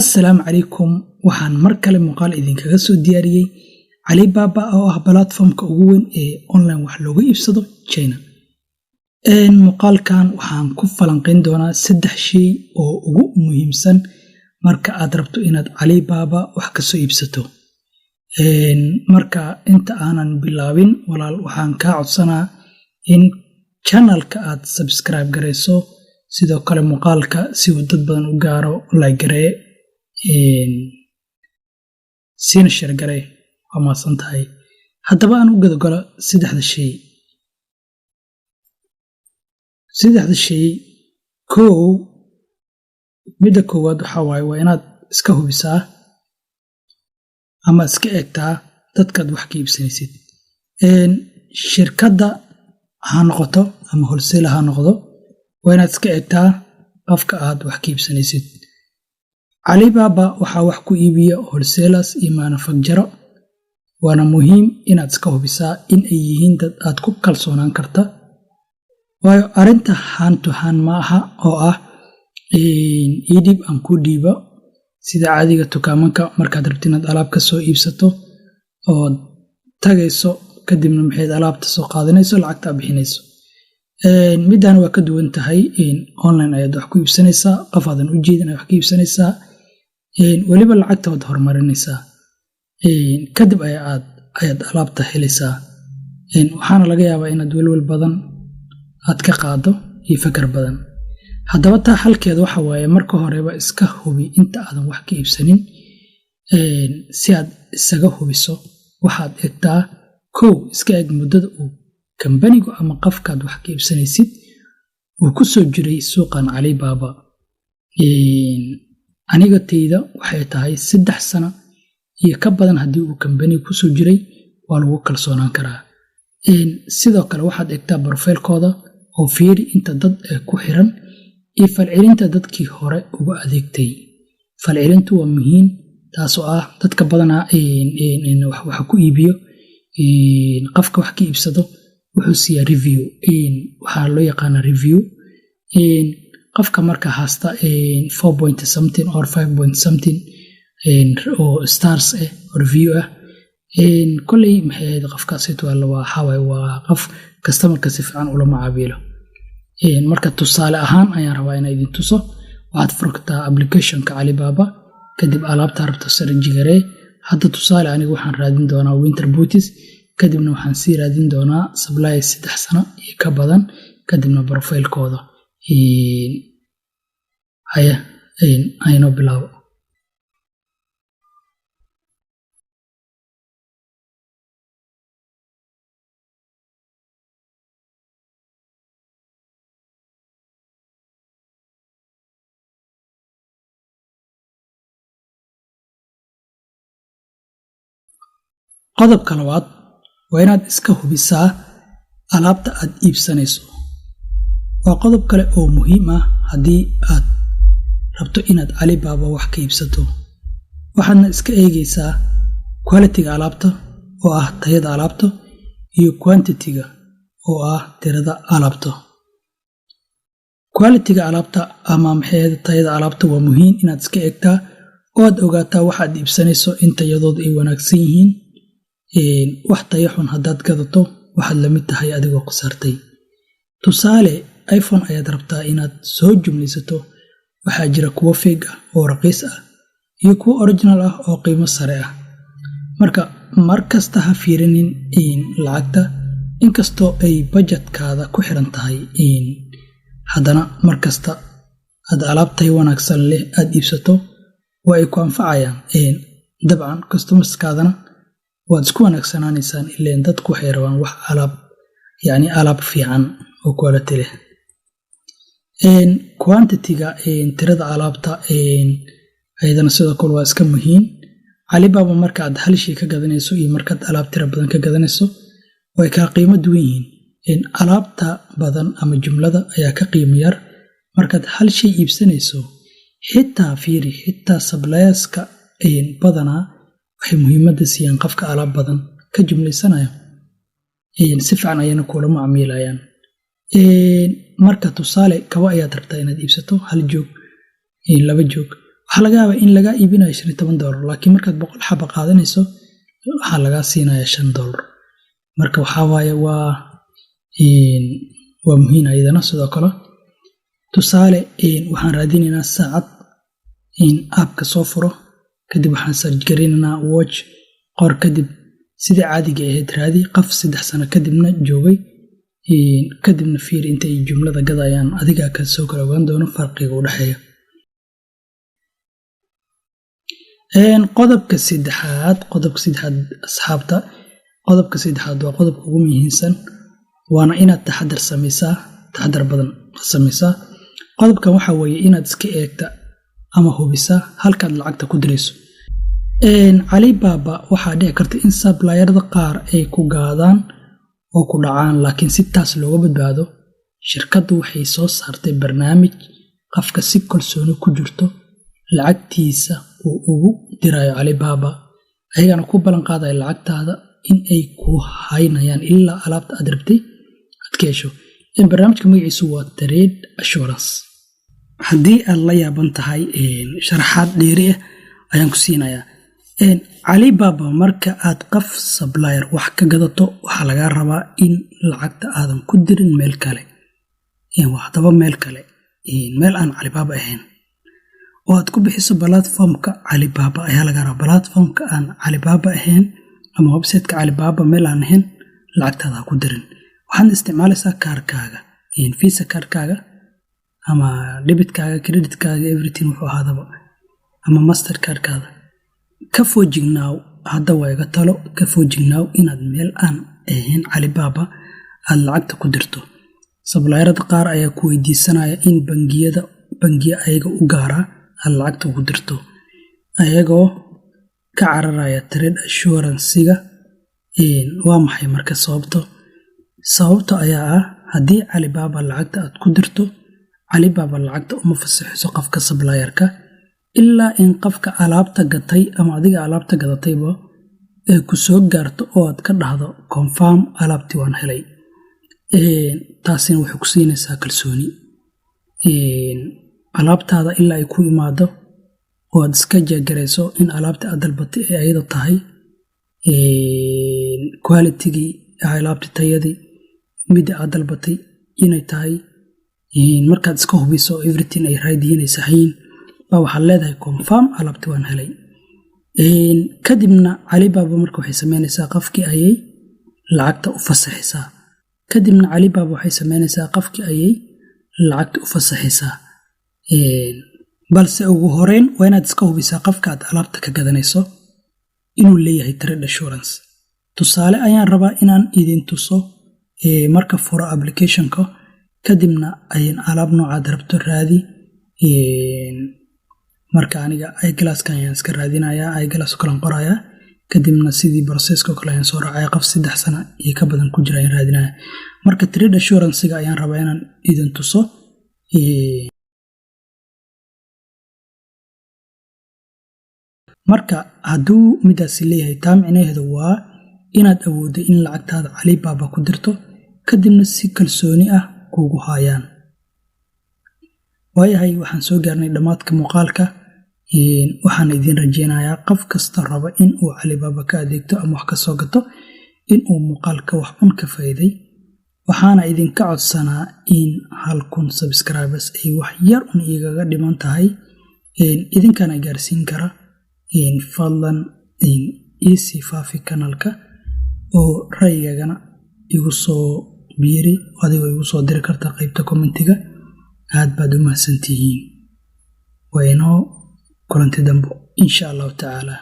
Assalaamu calaykum. Waxaan mar kale muuqaal idinkaga soo diyaariyey Alibaba, oo ah platformka ugu weyn ee online wax looga iibsado China. Muuqaalkan waxaan ku falanqeyn doonaa saddex shay oo ugu muhiimsan marka aad rabto inaad Alibaba wax kasoo iibsato. Marka inta aanan bilaabin, walaal, waxaan kaa codsanaa in channelka aad subscribe garayso, sidoo kale muuqaalka si uu dad badan u gaaro like garee, siina share garee. Waa mahadsan tahay. Haddaba aan u gudagalo saddexda shay. Saddexda shay: kow, midda koowaad waxaa waaye, waa inaad iska hubisaa ama iska eegtaa dadkaad wax ka iibsanaysid. Shirkadda ha noqoto ama wholesale ha noqdo, waa inaad iska eegtaa qofka aad wax ka iibsanaysid. Alibaba waxaa wax ku iibiya wholesalers iyo manufacturer, waana muhiim inaad iska hubisaa in ay yihiin dad aad ku kalsoonaan karta, waayo arrinta hand to hand ma aha oo ah ii dhiib aan kuu dhiibo, sida caadiga dukaamanka markaad rabto inaad alaab ka soo iibsato ood tagayso, kadibna maxayd alaabta soo qaadanayso, lacagta aad bixinayso. Middan waa ka duwan tahay. Online ayaad wax ku iibsanaysaa, qof aadan u jeedin ayaad wax ka iibsanaysaa, weliba lacagta waad horumarinaysaa, kadib ayaad alaabta helaysaa. Waxaana laga yaabaa inaad welwel badan aad ka qaado iyo fakar badan. Haddaba taa xalkeeda waxa waaye, marka horeba iska hubi inta aadan wax ka iibsanin. Si aad isaga hubiso, waxaad eegtaa: kow, iska eeg muddada uu kambanigu ama qofkaad wax ka iibsanaysid uu ku soo jiray suuqan Alibaba. Aniga tayda waxay tahay 3 sano iyo ka badan haddii uu kambaniga kusoo jiray, waa lagu kalsoonaan karaa. Sidoo kale waxaad eegtaa profilekooda oo fiiri inta dad ee ku xiran iyo falcelinta dadkii hore uga adeegtay. Falcelintu waa muhiim, taasoo ah dadka badanaa waxa ku iibiyo, qofka wax ka iibsado wuxuu siiyaa review, waxaa loo yaqaanaa review. Qofka marka haysta four point something or five point something oo stars ah oo review ah, kolley maxay ahayd, qofkaasito waxaa waaye waa qof customerka si fiican ula macaamilo. Marka tusaale ahaan ayaan rabaa inaan idin tuso. Waxaad furtaa applicationka Alibaba, kadib alaabta rabto search garee. Hadda tusaale aniga waxaan raadin doonaa winter boots, kadibna waxaan sii raadin doonaa supplier 3 sano iyo ka badan, kadibna profilekooda. Haya, aynoo bilaabo. Qodobka labaad waa inaad iska hubisaa alaabta aad iibsanayso. Waa qodob kale oo muhiim ah haddii aad rabto inaad Alibaba wax ka iibsato. Waxaadna iska eegaysaa quality-ga alaabta, oo ah tayada alaabta, iyo quantity-ga, oo ah tirada alaabta. Quality-ga alaabta ama maxay tayada alaabta waa muhiim inaad iska eegtaa oo aad ogaataa waxaad iibsanayso in tayadooda ay wanaagsan yihiin. Wax tayo xun haddaad gadato, waxaad la mid tahay adigoo khasaartay. Tusaale, iPhone ayaad rabtaa inaad soo jumlaysato. Waxaa jira kuwo fake ah oo raqiis ah iyo kuwo original ah oo qiimo sare ah. Marka mar kasta ha fiirinin lacagta, inkastoo ay budgetkaada ku xiran tahay, haddana mar kasta aad alaab tayo wanaagsan leh aad iibsato, waa ay ku anfacayaan. Dabcan customerskaadana waad isku wanaagsanaanaysaan, ileen dadku waxay rabaan wax alaab, yacni alaab fiican oo quality leh. Quantity-ga, tirada alaabta, ayadana sidoo kale waa iska muhiim. Alibaba marka aad hal shay ka gadanayso iyo markaad alaab tira badan ka gadanayso, way kala qiimo duwan yihiin. Alaabta badan ama jumlada ayaa ka qiimo yar markaad hal shay iibsanayso. Xitaa fiiri, xitaa supplierska badanaa waxay muhiimadda siiyaan qofka alaab badan ka jumlaysanayo, si fiican ayayna kula macaamiilayaan. Marka tusaale, kabo ayaad rabtaa inaad iibsato, hal joog, laba joog. Waxaad Waxaa laga yaabaa in lagaa iibinayo $15, laakiin markaad 100 xaba qaadanayso waxaa lagaa siinaya $5. Marka waxaa waaye waa muhiim ayadana sidoo kale. Tusaale, waxaan raadinaynaa saacad. App-ka soo furo, kadib waxaan search gareynaynaa watch qor. Kadib sidii caadiga ahayd raadi qof 3 sano kadibna joogay, kadibna fiir inta ay jumlada gadayaan. Adigaa ka soo kala ogaan doono farqiga u dhexeeya. Qodobka saddexaad, asxaabta, qodobka saddexaad waa qodobka ugu muhiimsan, waana inaad taxadar samaysaa, taxadar badan samaysaa. Qodobkan waxaa weeye inaad iska eegta ama hubisaa halkaad lacagta ku dirayso. Alibaba waxaa dhici karta in supplier-ada qaar ay ku gaadaan oo ku dhacaan, laakiin si taas looga badbaado, shirkaddu waxay soo saartay barnaamij qofka si kalsooni ku jirto lacagtiisa uu ugu dirayo Alibaba, ayagana ku ballan qaadaya lacagtaada in ay ku haynayaan ilaa alaabta aad rabtay aad ka hesho. Barnaamijka magaciisu waa Trade Assurance. Haddii aad la yaaban tahay, sharaxaad dheeri ah ayaan ku siinayaa. Alibaba marka aad qof supplier wax ka gadato, waxaa lagaa rabaa in lacagta aadan ku dirin meel kale, hadaba meel kale, meel aan Alibaba ahayn, oo aad ku bixiso platform-ka Alibaba ayaa lagaa rabaa. Platform-ka aan Alibaba ahayn ama website-ka Alibaba meel aan ahayn lacagtaada ha ku dirin. Waxaadna isticmaalaysaa kaarkaaga, Visa kaarkaaga ama debit-kaaga, credit-kaaga, everything wuxuu ahaadaba, ama Master kaarkaada. Ka foojignaaw, hadda waa iga talo, ka foojignaaw inaad meel aan ahayn Alibaba aad lacagta ku dirto. Supplier-ada qaar ayaa ku weydiisanaya in bangiyada, bangiya ayaga u gaaraa aad lacagta ugu dirto, ayagoo ka cararaya trade assurance-ga. Waa maxay marka sababto? Sababta ayaa ah, haddii Alibaba lacagta aad ku dirto, Alibaba lacagta uma fasaxiso qofka supplier-ka ilaa in qofka alaabta gatay ama adiga alaabta gadatayba ay ku soo gaarto oo aad ka dhahdo confirm, alaabtii waan helay. Taasina waxay ku siinaysaa kalsooni. Alaabtaada ilaa ay ku imaado oo aad iska check-garayso in alaabta aad dalbatay ay ayada tahay, quality-gii alaabta, tayadii midda aad dalbatay inay tahay, markaad iska hubiso everything ay right yihiin, ay sax yihiin, baa waxaad leedahay confirm, alaabti waan helay. Kadibna Alibaba marka waxay sameynaysaa qofkii ayay lacagta u fasaxaysaa. Kadibna Alibaba waxay sameynaysaa qofkii ayay lacagta u fasaxaysaa. Balse ugu horeyn waa inaad iska hubisaa qofka aad alaabta ka gadanayso inuu leeyahay trade assurance. Tusaale ayaan rabaa inaan idin tuso. Marka furo application-ka, kadibna ayan alaab noocaad rabto raadi. Marka aniga eyeglass-kan ayaan iska raadinayaa, eyeglass oo kale aan qorayaa, kadibna sidii process-ka oo kale ayaan soo raacaya. Qof 3 sano iyo ka badan ku jira ayaan raadinaya. Marka trade assurance-ga ayaan rabaa inaan idin tuso. Marka hadduu midaasi leeyahay, taa micnaheedu waa inaad awooddo in lacagtaada Alibaba ku dirto, kadibna si kalsooni ah kuugu haayaan. Waayahay, waxaan soo gaarnay dhammaadka muuqaalka. Waxaan idiin rajeynayaa qof kasta raba in uu Alibaba ka adeegto ama wax ka soo gato in uu muuqaalka wax un ka faa'iiday. Waxaana idinka codsanaa in 1000 subscribers ay wax yar un igaga dhiman tahay, idinkana gaarsiin kara. Fadlan iisii faafi kanalka oo ra'yigaagana igu soo biiri, adigoo igu soo diri karta qaybta comment-iga. Aad baad u mahadsantihiin. Waa inoo kulanti dambo, insha Allahu tacaala.